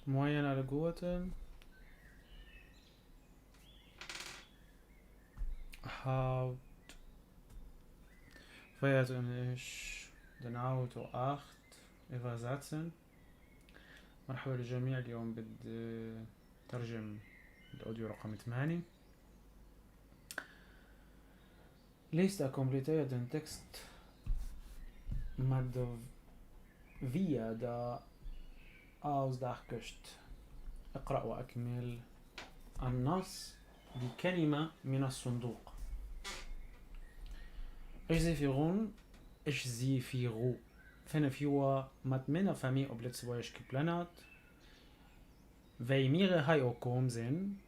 Moin alle Gurte. Haut werde ich den Auto 8 übersetzen. مرحبا للجميع، اليوم بدي ترجم الاوديو رقم 8. Lista komplettiert den Text mit wir aus der Kiste. اقرأ وأكمل النص بكلمة من الصندوق. Ech si viru 5 Joer mat menger Famill op Lëtzebuerg geplënnert. Wéi mir hei ukomm sinn,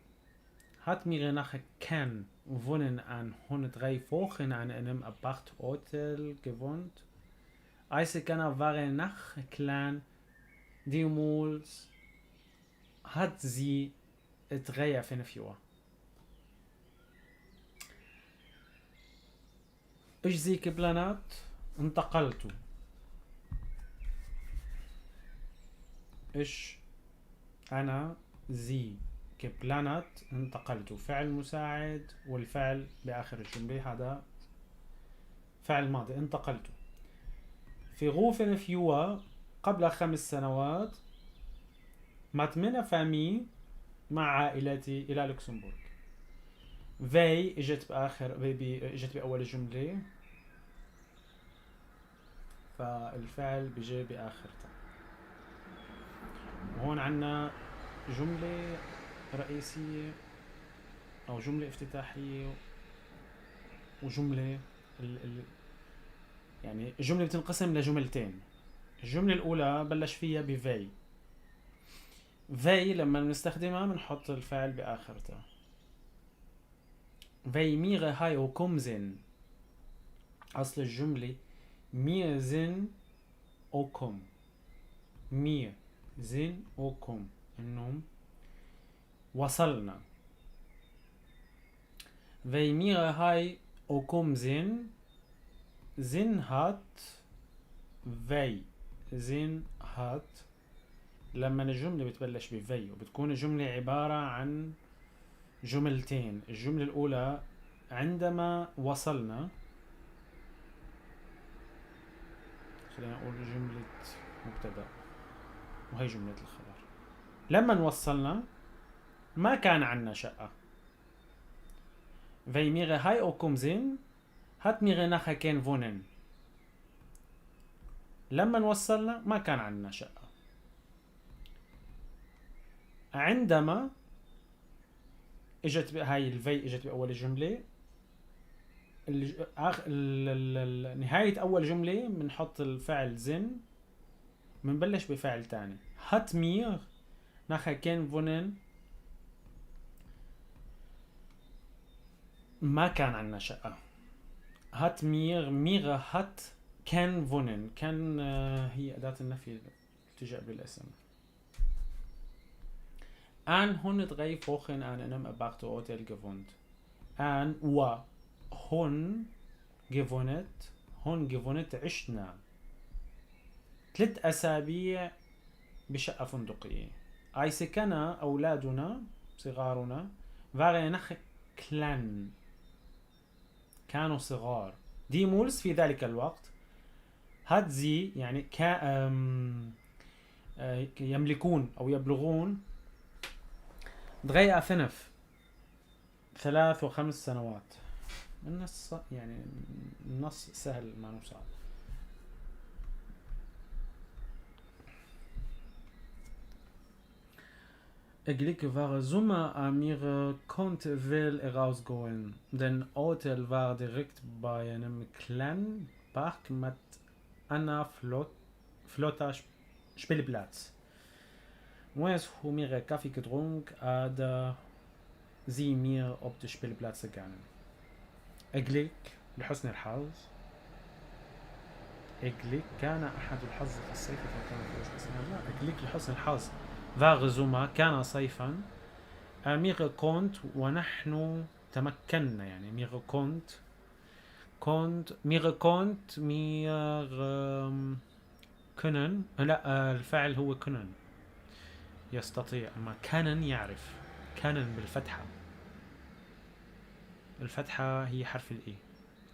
hat mir nach keng Wunneng an hunn 3 Wochen an engem Apart-Hotel gewohnt. Eis Kanner waren nach kleng, deemools hat si 3 a 5 Joer. Ech si geplënnert, انتقلت. Ich أنا si geplënnert انتقلت، فعل مساعد والفعل بآخر الجملة، هذا فعل ماضي. انتقلت viru 5 Joer قبل 5 سنوات mat menger Famill مع عائلتي إلى لوكسمبورغ. wéi اجت بآخر بي اجت بأول الجملة، فالفعل بيجي بآخرتها. وهون عنا جملة رئيسية أو جملة افتتاحية وجملة يعني الجملة بتنقسم لجملتين. الجملة الأولى بلش فيها ب wéi. wéi لما بنستخدمها بنحط الفعل بآخرتها. Wéi mir hei ukomm sinn، أصل الجملة mir sinn ukomm، mir sinn ukomm إنه وصلنا. Wéi mir hei ukomm sinn، sinn hat wéi sinn hat. لما الجملة بتبلش ب wéi وبتكون الجملة عبارة عن جملتين، الجملة الأولى عندما وصلنا، خلينا نقول جملة مبتدأ وهي جملة الخبر. لما وصلنا ما كان عنا شقة. Wéi mir hei ukomm sinn hat mir nach keng Wunneng. لما وصلنا ما كان عنا شقة. عندما اجت هاي ال wéi اجت باول الجملة، نهاية أول جملة بنحط الفعل sinn، بنبلش بفعل تاني. hat mir nach keng Wunneng، ما كان عنا شقة. hat mir، mir hat keng Wunneng، keng هي أداة النفي تجي قبل الاسم. An hunn 3 Wochen an engem Apart-Hotel gewohnt. An و hunn gewohnt، hunn gewohnt عشنا 3 أسابيع بشقة فندقية. Eis Kanner أولادنا صغارنا waren nach klein، كانوا صغار. deemools في ذلك الوقت hat sie يعني كا يملكون أو يبلغون dräi a fënnef، 3 و5 سنوات. النص يعني النص سهل ما هو صعب. Glück war Sommer a mir konnte vill erausgoen. Den Hotel war direkt bei engem klenge Park mat enger flotter Spillplaz. Moies hu mir Kaffi gedronk a da si mir op de Spillplaz gaangen. Glück لحسن الحظ. Glück كان أحد الحظ في الصيف فكان في الأسنان. لا، Glück لحسن الحظ. war Sommer كان صيفا. Mir konnt ونحن تمكنا، يعني mir konnt، konnt، mir konnt، mir können، لا، الفعل هو können. يستطيع، أما können يعرف. können بالفتحة، الفتحة هي حرف ال E.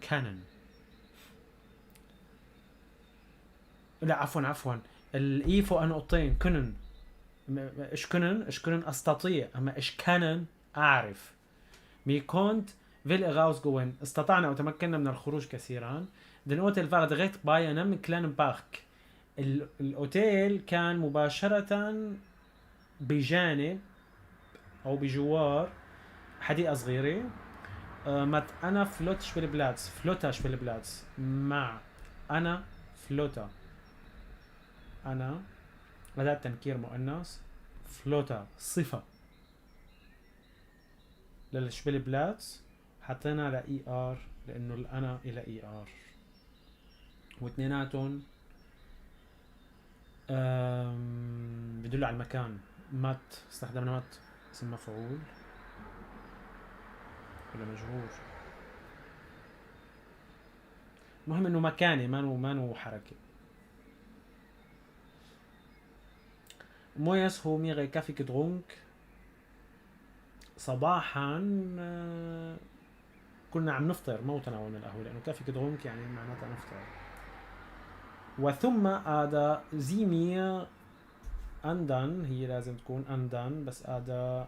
können، لا عفوا عفوا، ال E فوق نقطتين. können ich können، ich können استطيع، اما ich kann اعرف. mir konnt viel rausgehen، استطعنا وتمكنا من الخروج كثيرا. den Hotel war direkt bei einem kleinen Park، الاوتيل كان مباشرة بجانب او بجوار حديقة صغيرة. mit einer flotte Spielplatz، flotter Spielplatz، مع einer flotter، einer أداة تنكير مؤنث، flotter صفة لل Spielplatz، حطينا ل ER لانه ال einer الى ER، واثنيناتهم بدلوا على المكان. mit، استخدمنا mit اسم مفعول ولا مجرور، المهم انه مكاني مانو حركة. morgens hu mir Kaffee getrunken، صباحا كنا عم نفطر، مو تناولنا القهوة لأنه Kaffee getrunken يعني معناتها نفطر. وثم oder sie mir und dann، هي لازم تكون und dann، بس oder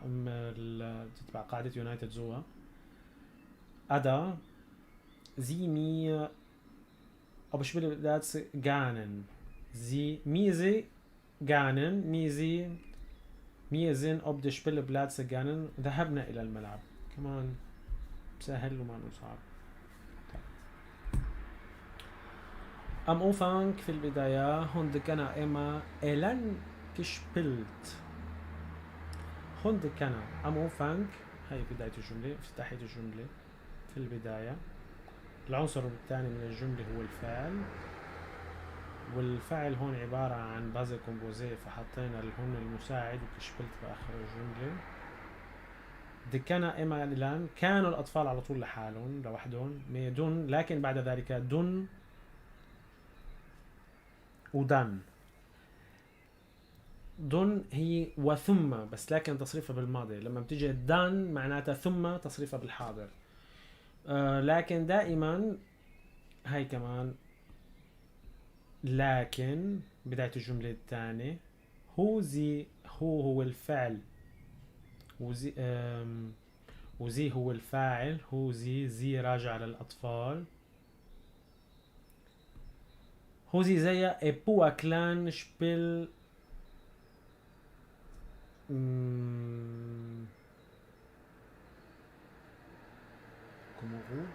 تتبع قاعدة يونايتد زوا. oder sie mir op Spielplatz gegangen، sie mir sie gegangen، mir sie mir sind op de Spielplatz gegangen، ذهبنا إلى الملعب. كمان سهل وما صعب. Am Anfang في البداية hun de Kanner immer allein gespielt. hun de Kanner am Anfang، هاي بداية الجملة، افتتاحية الجملة في البداية. العنصر الثاني من الجملة هو الفاعل، والفعل هون عبارة عن passé composé، فحطينا ال hun المساعد و gespielt بآخر الجملة. de Kanner immer allein، كانوا الأطفال على طول لحالهم لوحدهم. mee dann، لكن بعد ذلك dann و dann. dann هي وثم، بس لكن تصريفها بالماضي. لما بتيجي dann معناتها ثم، تصريفها بالحاضر. لكن دائما هاي كمان لكن بداية الجملة الثانية. hu sie، hu هو الفعل و sie، و sie هو الفاعل. hu sie، sie راجع للأطفال. hu sie sehr e puer klein Spiel Kamerad.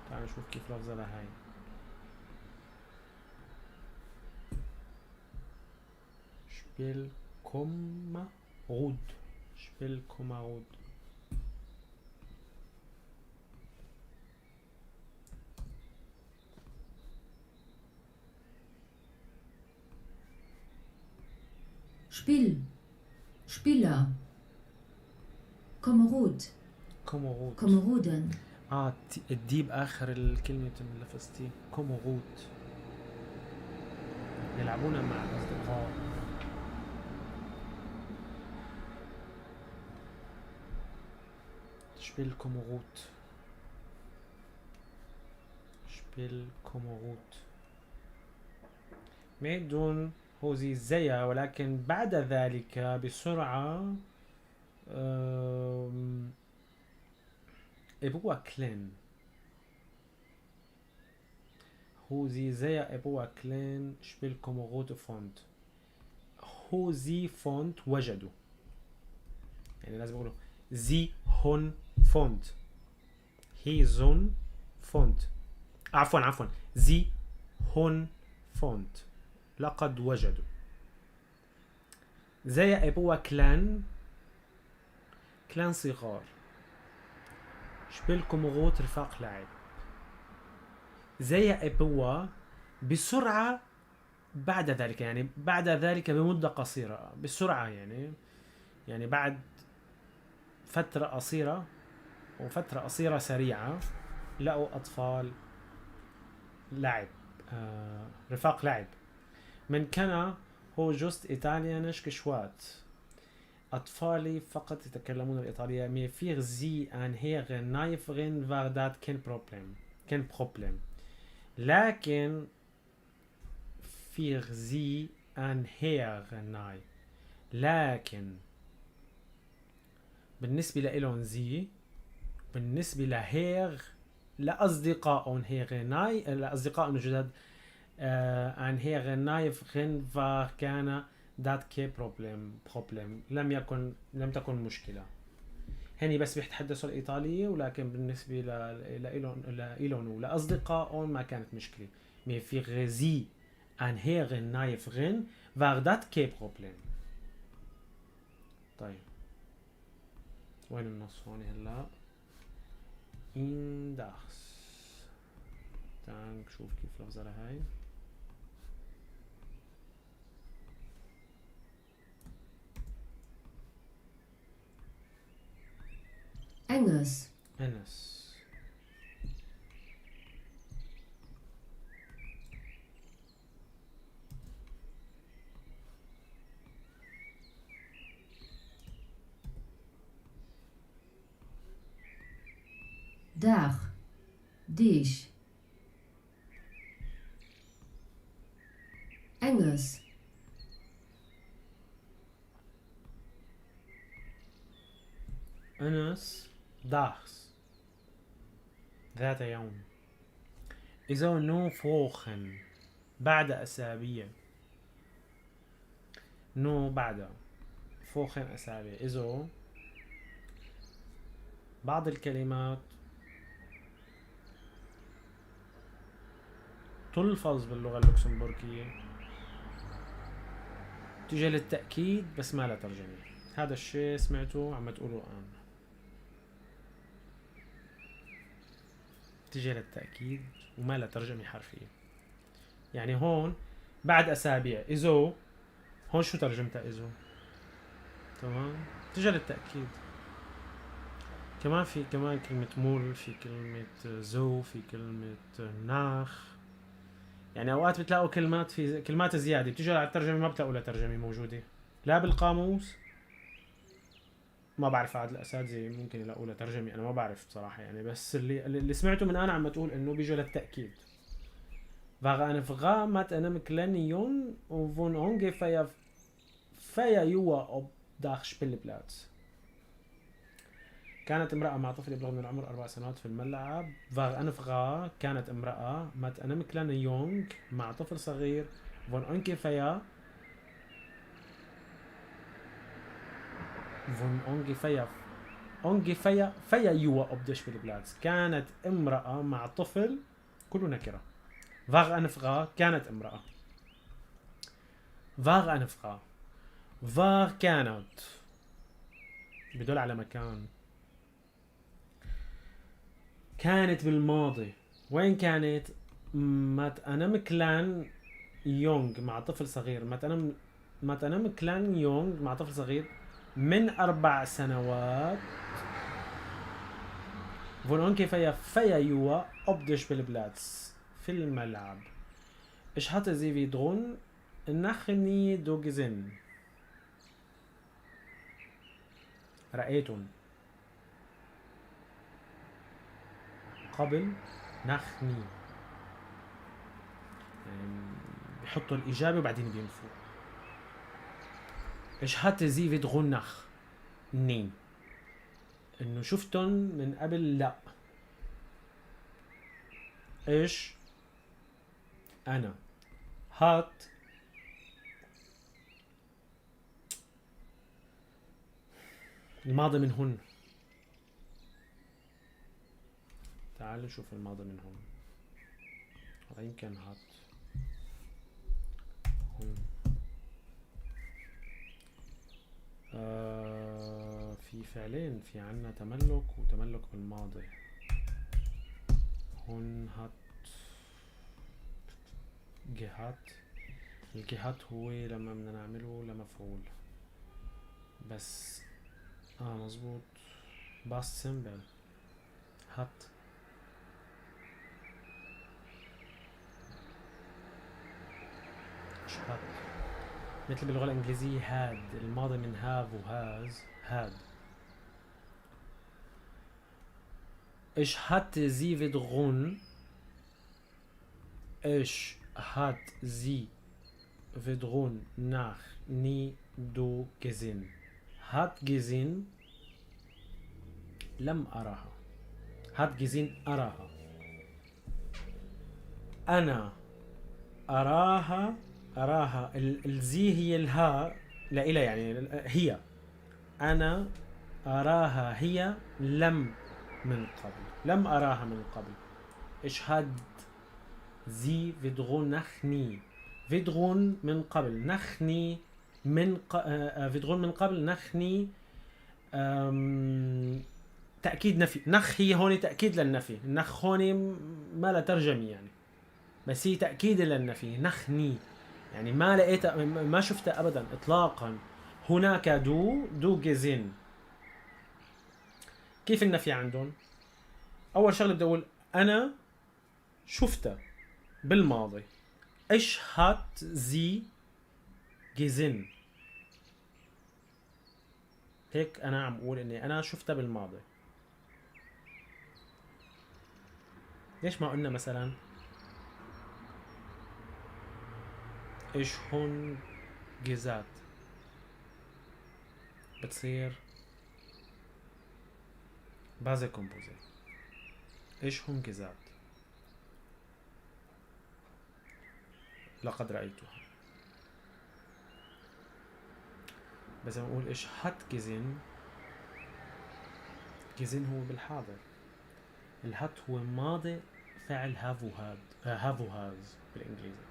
تعال نشوف كيف لفظها لهاي. Spielkamerad، Spielkamerad. Spiel، Spieler، Kamerad، Kamerad، Kameraden. ال D باخر الكلمة بتنلفظ T. Kamerad يلعبون مع الأصدقاء. Spielkamerad، Spielkamerad. mee dann hu sie sehr، ولكن بعد ذلك بسرعة e puer klein. hu sie sehr e puer klein Spielkamerad fand. hu sie fand وجدوا، يعني لازم أقوله sie hun fand، هي zun fand، عفوا عفوا sie hun fand، لقد وجدوا. sehr e puer klein، klein صغار، Spielkamerad رفاق لعب. sehr e puer بسرعة بعد ذلك، يعني بعد ذلك بمدة قصيرة، بسرعة يعني بعد فترة قصيرة وفترة قصيرة سريعة لقوا أطفال لعب، رفاق لعب. من كان hu just Italienisch geschwatzt. أطفالي فقط يتكلمون الإيطالية. Mee fir sie an heren neie Vriend war dat kein Problem. Kein Problem. لكن für sie an heren neue. لكن بالنسبة لإلهم sie، بالنسبة ل her لأصدقائهم heren neue، لأصدقائهم الجداد، an heren neue Vriend war كان dat kein Problem، Problem. لم تكن مشكلة. هني بس بيتحدثوا الإيطالية، ولكن بالنسبة لإلهم ولأصدقائهم ما كانت مشكلة. Mee fir sie an heren neie Vriend war dat kein Problem. طيب وين النص هون هلا؟ In das. تعال نشوف كيف لفظها لهاي. Enges. Enges. Dag. Dich. Enges. Eines Dags. ذات يوم. إذا na Wochen بعد أسابيع. na بعد Wochen أسابيع. إذا بعض الكلمات تلفظ باللغة اللوكسمبورغية تجي للتأكيد بس ما لها ترجمة. هذا الشيء سمعته عم تقوله الآن. تجي للتأكيد وما لها ترجمة حرفية. يعني هون بعد أسابيع إذا هون شو ترجمتها إذا؟ تمام؟ تجي للتأكيد. كمان في كمان كلمة mol، في كلمة zo، في كلمة nach. يعني أوقات بتلاقوا كلمات، في كلمات زيادة بتيجوا على الترجمة ما بتلاقوا لها ترجمة موجودة لا بالقاموس. ما بعرف عاد الأساتذة ممكن يلاقوا لها ترجمة، أنا ما بعرف بصراحة يعني، بس اللي سمعته من أنا عم بتقول إنه بيجوا للتأكيد. War eine Frau mit einem kleinen Jungen von ungefähr vier Jahren auf dem Spielplatz. كانت امرأة مع طفل يبلغ من العمر 4 سنوات في الملعب. War eine Frau كانت امرأة mit einem kleinen Jungen مع طفل صغير von ungefähr von ungefähr ungefähr vier Jahren auf dem Spielplatz. كانت امرأة مع طفل كله نكرة. War eine Frau كانت امرأة. War eine Frau. War كانت بدل على مكان. كانت بالماضي. وين كانت؟ Mit einem kleinen Jungen مع طفل صغير. Mit einem kleinen Jungen مع طفل صغير من 4 سنوات. Von ungefähr vier Jahren auf dem Spielplatz في الملعب. Ich hatte sie wie dron noch nie do gesehen. رأيتهم قبل noch nie. يعني بيحطوا الإجابة وبعدين بينفوا. Ich hatte sie wie dron noch nie. إنه شفتن من قبل لا. إيش؟ أنا هات الماضي من هن. تعال نشوف الماضي من هون. هذا يمكن هات هون. في فعلين، في عنا تملك وتملك بالماضي. هون هات جهات. الجهات هو لما بدنا نعمله لمفعول بس. مظبوط. Past simple hat. مش hat. مثل باللغة الإنجليزية had، الماضي من have و has had. Ich hatte sie wiederum، ich hat sie wiederum nach nie do gesehen. Hat gesehen لم أراها. Hat gesehen أراها. أنا أراها، أراها ال sie هي الها لإلها، يعني هي. أنا أراها هي لم من قبل، لم أراها من قبل. Ich hat sie virdrun noch nie. Virdrun من قبل، noch nie من virdrun من قبل، noch nie، تأكيد نفي. noch هي هون تأكيد للنفي، noch هون ما لها ترجمة يعني، بس هي تأكيد للنفي. noch nie يعني ما لقيتها، ما شفتها أبدا إطلاقا. هناك do، do gesehen. كيف النفي عندهم؟ أول شغلة بدي أقول أنا شفتها بالماضي. Ich hat sie gesehen. هيك أنا عم أقول إني أنا شفتها بالماضي. ليش ما قلنا مثلا Ich hun gesagt؟ بتصير passé composé. Ich hun gesagt؟ لقد رأيتها. بس لما نقول ich hat gesehen، gesehen هو بالحاضر، ال hat هو ماضي فعل have و had، have و has بالإنجليزي.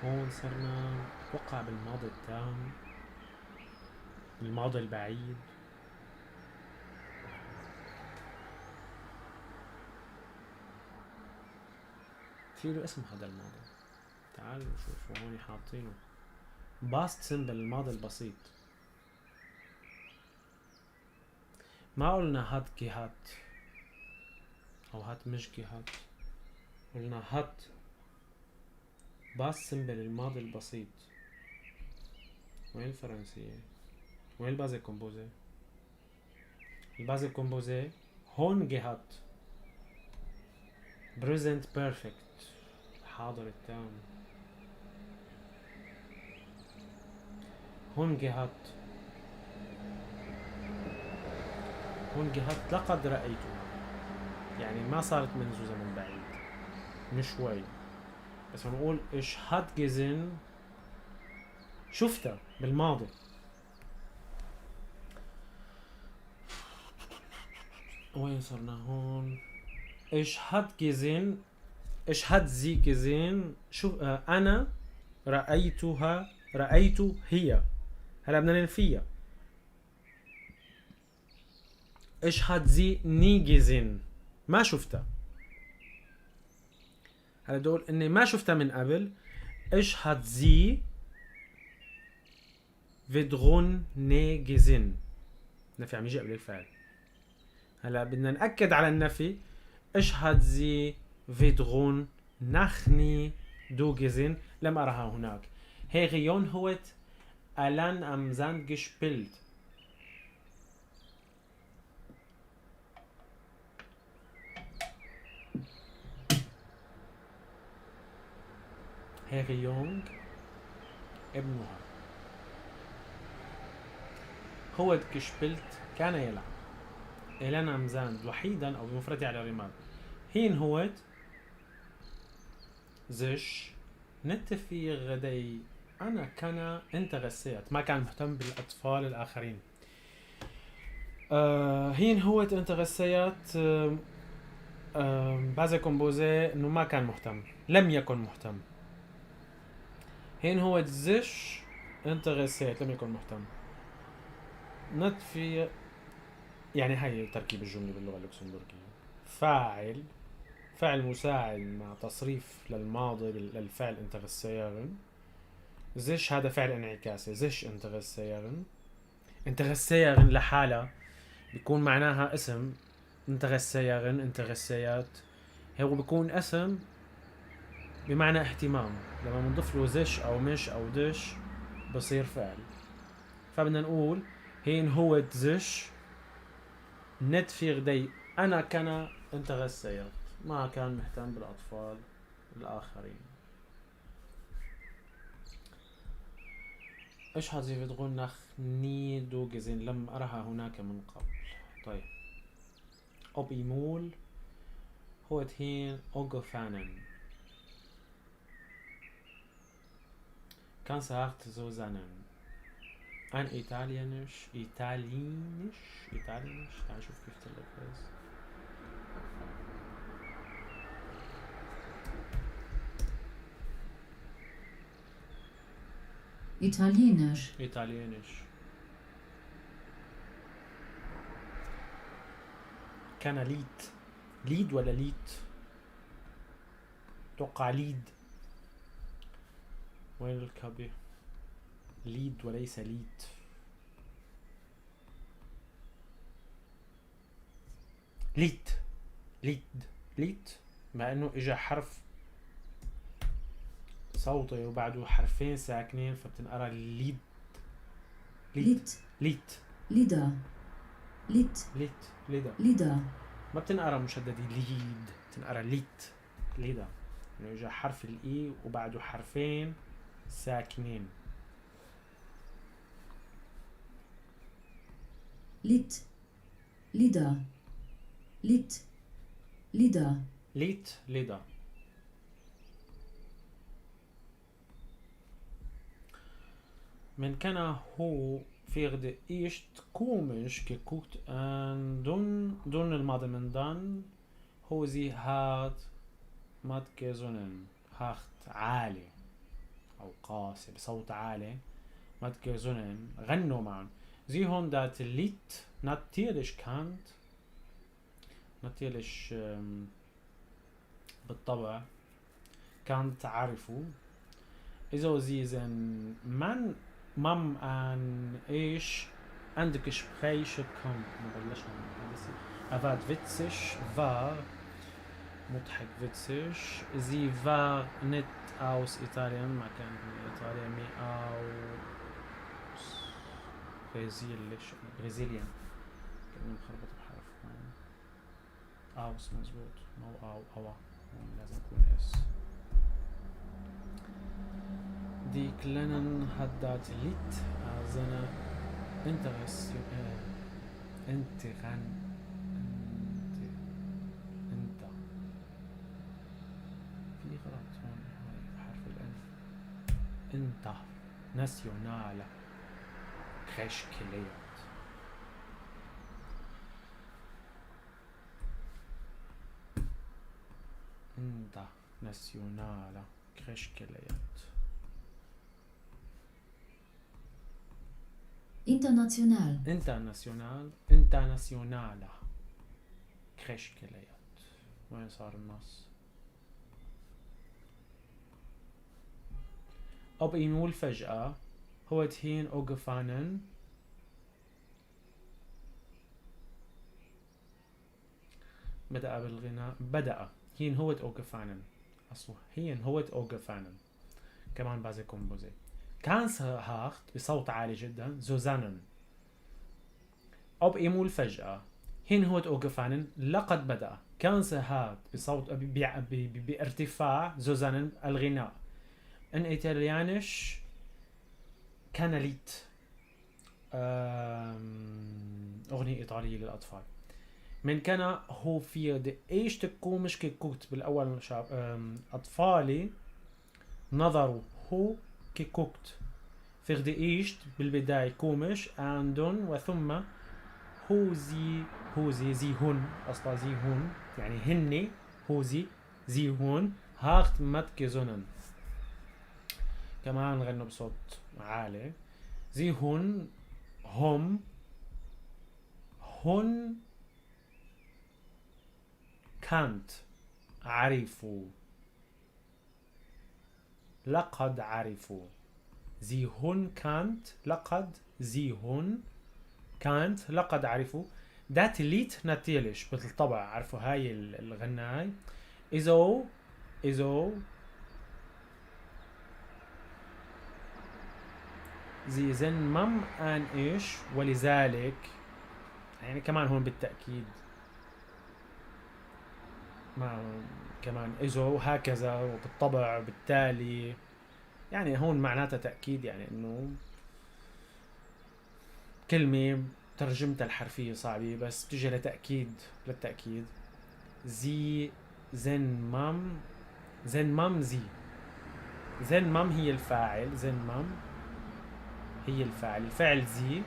هون صرنا نتوقع بالماضي التام، الماضي البعيد. في له اسم هذا الماضي، تعالوا شوفوا هون حاطينه past simple، الماضي البسيط. ما قلنا hat gehat او hat مش gehat، قلنا hat past simple الماضي البسيط. وين الفرنسية؟ وين ال passé composé؟ ال passé composé hun gehat، present perfect حاضر التام. hun gehat، hun gehat لقد رأيتها، يعني ما صارت منذ زمن بعيد مش شوي. بس بنقول ich hat gesehen، شفتها بالماضي. وين صرنا هون؟ Ich hat gesehen، ich hat sie gesehen. شوف، أنا رأيتها، رأيت هي. هلا بدنا ننفيها. Ich hat sie nie gesehen، ما شفتها. هلا بدي أقول إني ما شفتها من قبل. Ich hat sie virdrun nie gesehen. نفي عم يجي قبل الفعل. هلا بدنا نأكد على النفي. Ich hat sie virdrun noch nie do gesehen، لم أرها هناك. Herr Jon hat allein am Sand gespielt. Herr Jung ابنها. هو gespielt كان يلعب. Allein am Sand وحيدا أو بمفرده على الرمال. Hien huet sich net fir déi aner Kanner interesséiert، ما كان مهتم بالأطفال الآخرين. Hien huet interesséiert، passé composé إنه ما كان مهتم، لم يكن مهتم. Hien huet sich interesséiert، لم يكن مهتم. net fir، يعني هاي تركيب الجملة باللغة اللوكسمبورغية. فاعل، فعل مساعد مع تصريف للماضي للفعل interesséieren. Sich هذا فعل انعكاسي، sich interesséieren. Interesséieren لحالها بيكون معناها اسم، interesséieren interesséiert هو بيكون اسم بمعنى اهتمام، لما بنضيف له sich او mich او dich بصير فعل. فبدنا نقول hien huet sich net fir déi aner Kanner interesséiert، ما كان مهتم بالاطفال الاخرين. Ich hatte sie virdrun noch nie do gesehen، لم أرها هناك من قبل. طيب op eemol huet hien ugefaangen ganz haart zu sangen. Ein Italienisch, Italienisch, Italienisch، تعال نشوف كيف تلفظ. Italienisch. Italienisch. Kannerlied، Lied ولا Lied؟ اتوقع Lied. وين الكبي؟ Lied وليس Liet. Lied Lied Lied، مع انه اجا حرف صوتي وبعده حرفين ساكنين فبتنقرا Lied. Lied. Lied. Lied. Lidder. Lied. Lied Lidder. Lidder. ما بتنقرا مشددة Lied، بتنقرا Lied Lidder، انه اجا حرف ال E وبعده حرفين ساكنين. Lied. Lidder. Lied. Lidder. Lied Lidder. Men Kanner hu fir d'éischt komesch gekuckt an dunn, dunn الماضي من dann، hu si haart matgesongen. Haart عالي أو قاسي بصوت عالي، matgesungen غنوا معهم. Sie hunn dat Lied natierlech kannt، natierlech بالطبع kannt عرفوا. Esou si sinn Mann Mamm an ech an de Gespréich komm. ما بلشنا من هذا. Aber witzig war، مضحك witzig. Sie war net aus Italien، ما كانت من إيطاليا، mee aus Brasilisch، Brasilien. كأنه مخربط بحرف هون. Aus مزبوط، ما هو أو أوا، هون لازم يكون S. Die Kleinen hat dat Lied seine Interesse, Interan, انت في غلط هون، هاي حرف ال N. Internationale Crèche geléiert. Internationale Crèche geléiert. International. International، internationale Crèche geléiert. وين صار النص؟ Op eemol فجأة huet hien ugefaangen بدأ بالغناء. بدأ hien huet ugefaangen، أصله hien huet ugefaangen كمان passé composé. Ganz haart بصوت عالي جدا zu sangen. Op eemol فجأة hien huet ugefaangen لقد بدأ ganz haart بصوت بارتفاع zu sangen الغناء. Ein italienisches Kannerlied، أغنية إيطالية للأطفال. Men Kanner hu fir d'éischt komesch gekuckt. بالأول شعب أطفالي نظروا hu gekuckt fir d'éischt بالبداية komesch an dunn وثم hu si hu si si hunn أصلا si hunn يعني هني hu si si hunn haart matgesongen كمان غنوا بصوت عالي. Sie hunn هم hunn kannt عرفوا لقد عرفوا. Sie hunn kannt لقد sie hunn kannt لقد عرفوا. Dat Lied natierlech بالطبع عرفوا هاي الغناي. Esou esou sie sind Mam und ich، ولذلك يعني كمان هون بالتأكيد ما كمان إذا وهكذا وبالطبع وبالتالي، يعني هون معناتها تأكيد، يعني إنه كلمة ترجمتها الحرفية صعبة بس بتجي للتأكيد. sie sind Mam، sind Mam sie، sind Mam هي الفاعل، sind Mam هي الفاعل، الفعل sie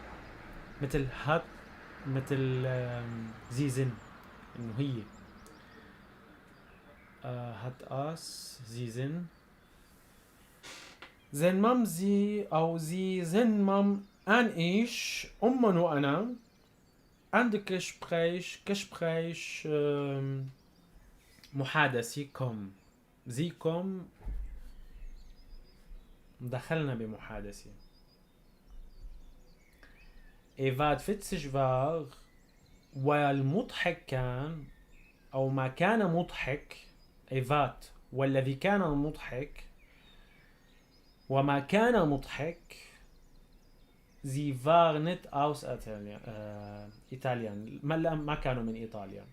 مثل hat، مثل sie sind إنه هي. hat as sie sind، sind Mam sie أو sie sind Mam und ich، أم وأنا، عندك Gespräch، Gespräch، محادثة، kommen sie kommen، دخلنا بمحادثة. et wat witzig war، والمضحك كان أو ما كان مضحك، et wat والذي كان مضحك وما كان مضحك، sie war nicht aus Italien، ما كانوا من إيطاليا،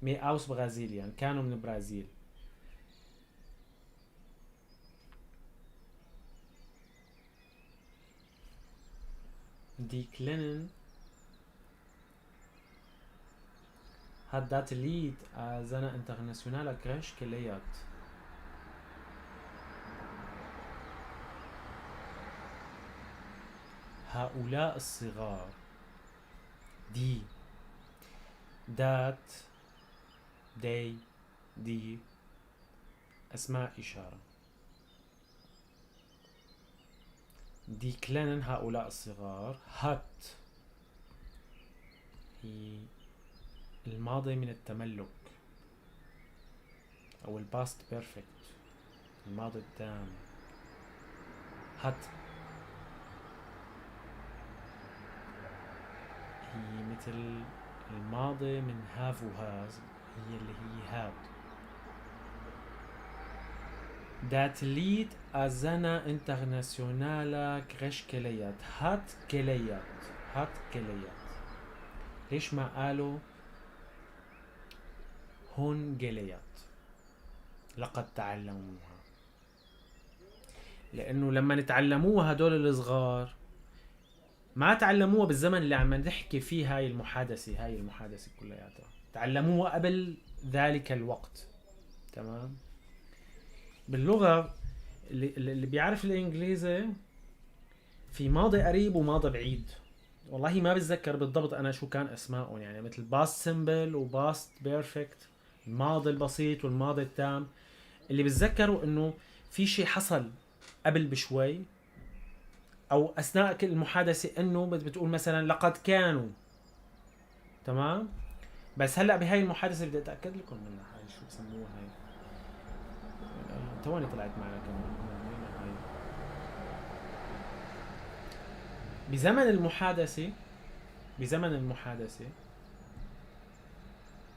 mais aus Brasilien، كانوا من البرازيل. Die Kleinen hat das Lied seiner internationaler Crèche gelehrt. هؤلاء الصغار، die، dat، they، die، أسماء إشارة. die Kleinen هؤلاء الصغار، hat هي الماضي من التملك أو ال past perfect، الماضي التام. hat هي مثل الماضي من have و has، هي اللي هي had. Dat Lied a seiner internationaler Crèche gelehrt. Hat gelehrt. Hat gelehrt. ليش ما قالوا haben gelehrt؟ لقد تعلموها. لأنه لما نتعلموها هدول الصغار ما تعلموها بالزمن اللي عم نحكي فيه هاي المحادثة، هاي المحادثة كلياتها تعلموها قبل ذلك الوقت. تمام؟ باللغة اللي بيعرف الإنجليزي في ماضي قريب وماضي بعيد. والله ما بتذكر بالضبط أنا شو كان أسمائهم، يعني مثل past simple و past perfect، الماضي البسيط والماضي التام. اللي بتذكروا إنه في شيء حصل قبل بشوي أو أثناء كل المحادثة، إنه بتقول مثلا لقد كانوا. تمام؟ بس هلأ بهاي المحادثة بدي أتأكد لكم منها، هاي شو بسموها هاي؟ تواني طلعت معنا كمان. هاي بزمن المحادثة، بزمن المحادثة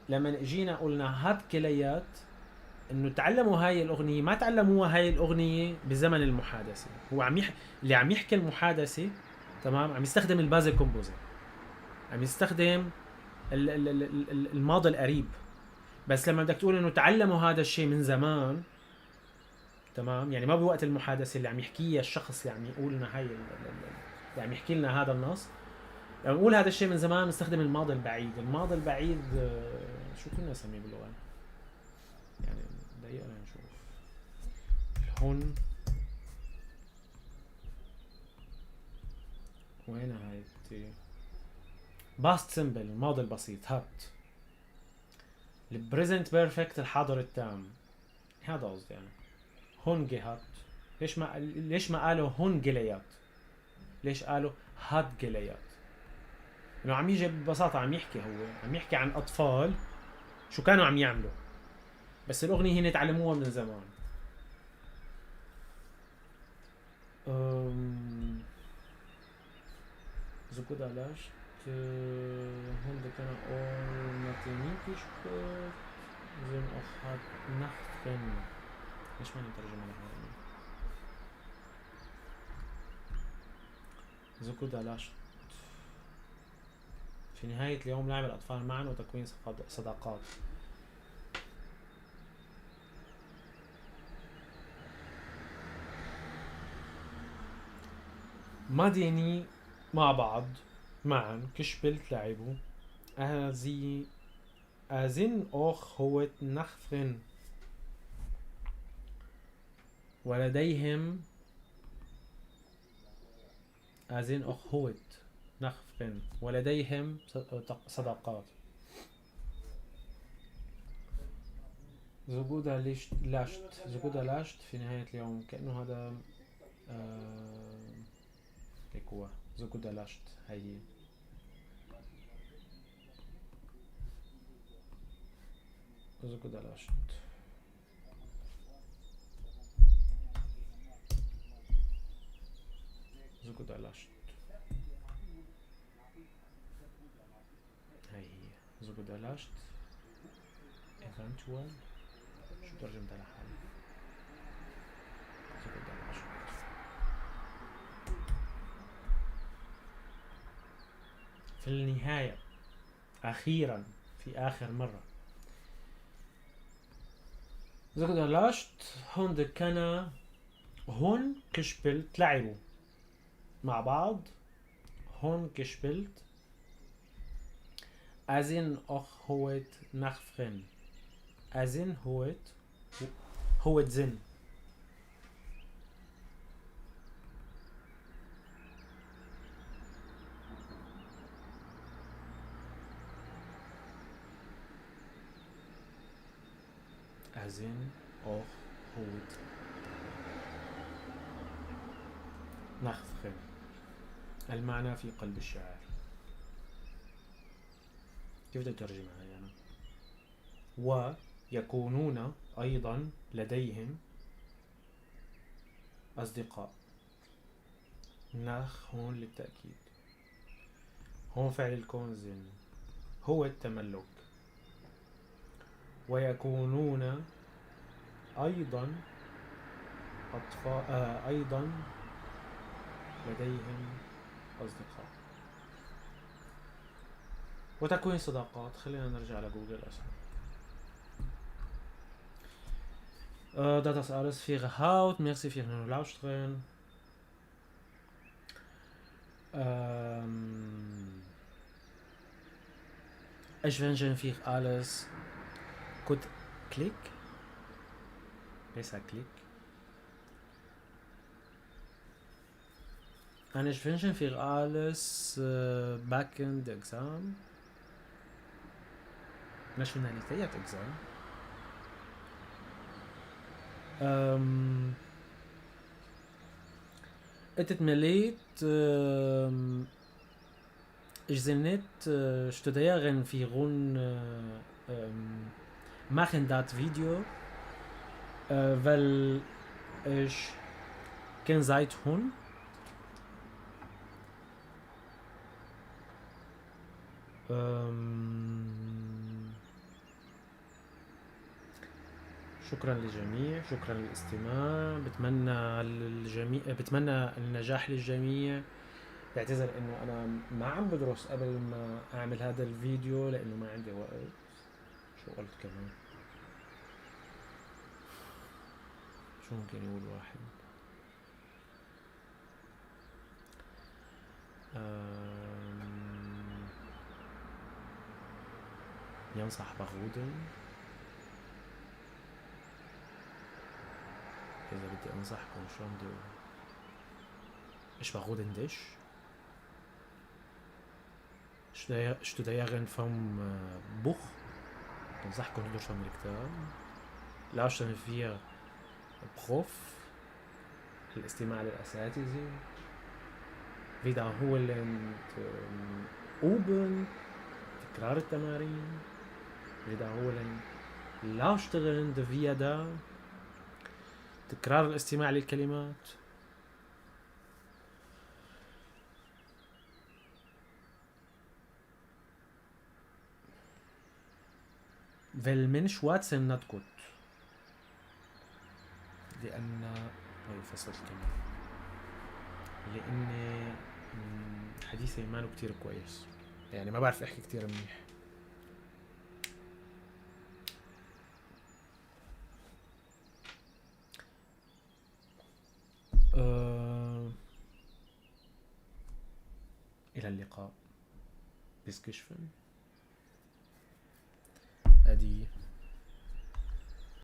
لما اجينا قلنا hat gelehrt انه تعلموا هاي الاغنية، ما تعلموها هاي الاغنية بزمن المحادثة. هو عم اللي عم يحكي المحادثة، تمام، عم يستخدم ال passé composé، عم يستخدم الماضي القريب. بس لما بدك تقول انه تعلموا هذا الشيء من زمان، تمام، يعني ما بوقت المحادثة اللي عم يحكيها الشخص اللي عم يقول لنا هاي اللي عم يحكي لنا هذا النص، لما نقول هذا الشيء من زمان نستخدم الماضي البعيد. الماضي البعيد شو كنا نسميه باللغة؟ يعني دقيقة نشوف. هون وين هاي؟ past simple الماضي البسيط، hat. ال present perfect الحاضر التام، هذا قصدي يعني. haben gehabt، ليش ما قالوا haben gelehrt؟ ليش قالوا hat gelehrt؟ انه عم يجي ببساطة عم يحكي، هو عم يحكي عن اطفال شو كانوا عم يعملوا، بس الاغنية هن تعلموها من زمان. Zu guter Letzt Hunde können auch Mathematik sind auch hat Nachtrennen. ليش ما نترجمها نحن؟ زوكودا لاشت. في نهاية اليوم لعب الأطفال معا وتكوين صداقات. ماديني مع بعض معا كشبلت لعبوا أزي أزن أوخ هو نخفن ولديهم أزن أوخ هوت نخفن ولديهم صداقات. زوجودا لاشت زوجودا لاشت في نهاية اليوم كأنه هذا هيك هو زوجودا لاشت هي زوجودا لاشت. زوجودا لاشت هاي هي زوجودا لاشت eventual. شو ترجمتها لحالي؟ زوجودا لاشت. في النهاية أخيرا في آخر مرة زوجودا لاشت هون دكنا هون كشبلت لعبوا مع بعض هون كشبلت أزن أخ هوت نخفن أزن هوت هوت زن أزن أخ هوت نخفن. المعنى في قلب الشاعر. كيف بدي أترجمها هاي أنا؟ ويكونون أيضا لديهم أصدقاء. نخ هون للتأكيد، هون فعل الكونزن هو التملك. ويكونون أيضا أطفال، أيضا لديهم أصدقاء وتكوين صداقات. خلينا نرجع لجوجل أسهل. Dat ist alles für Haut. Merci für den Lauschen. Ich wünsche für alles gut Klick. Besser Klick. Und ich wünsche für alles Backend Exam. Nationalität Exam. Het ich sind nicht studieren für rund machen das Video, weil ich kein Zeit habe. شكرا للجميع، شكرا للاستماع. بتمنى للجميع، بتمنى النجاح للجميع. بعتذر انه انا ما عم بدرس قبل ما اعمل هذا الفيديو لانه ما عندي وقت. شو قلت كمان؟ شو ممكن يقول واحد؟ ينصح بغودن. إذا بدي أنصحكم شلون بدي أقول؟ إيش بغودن دش؟ Studieren vom Buch. بنصحكم تدرسوا من الكتاب. Luisteren via prof. الاستماع للأساتذة. Wiederholen üben. تكرار التمارين. Wiederholen luisteren via da. تكرار الاستماع للكلمات. Weil Mensch Watson not gut. لأن طيب فصلت كمان. لأن حديثي مانو كتير كويس، يعني ما بعرف احكي كتير منيح. إلى اللقاء. Bis geschwind. Adi.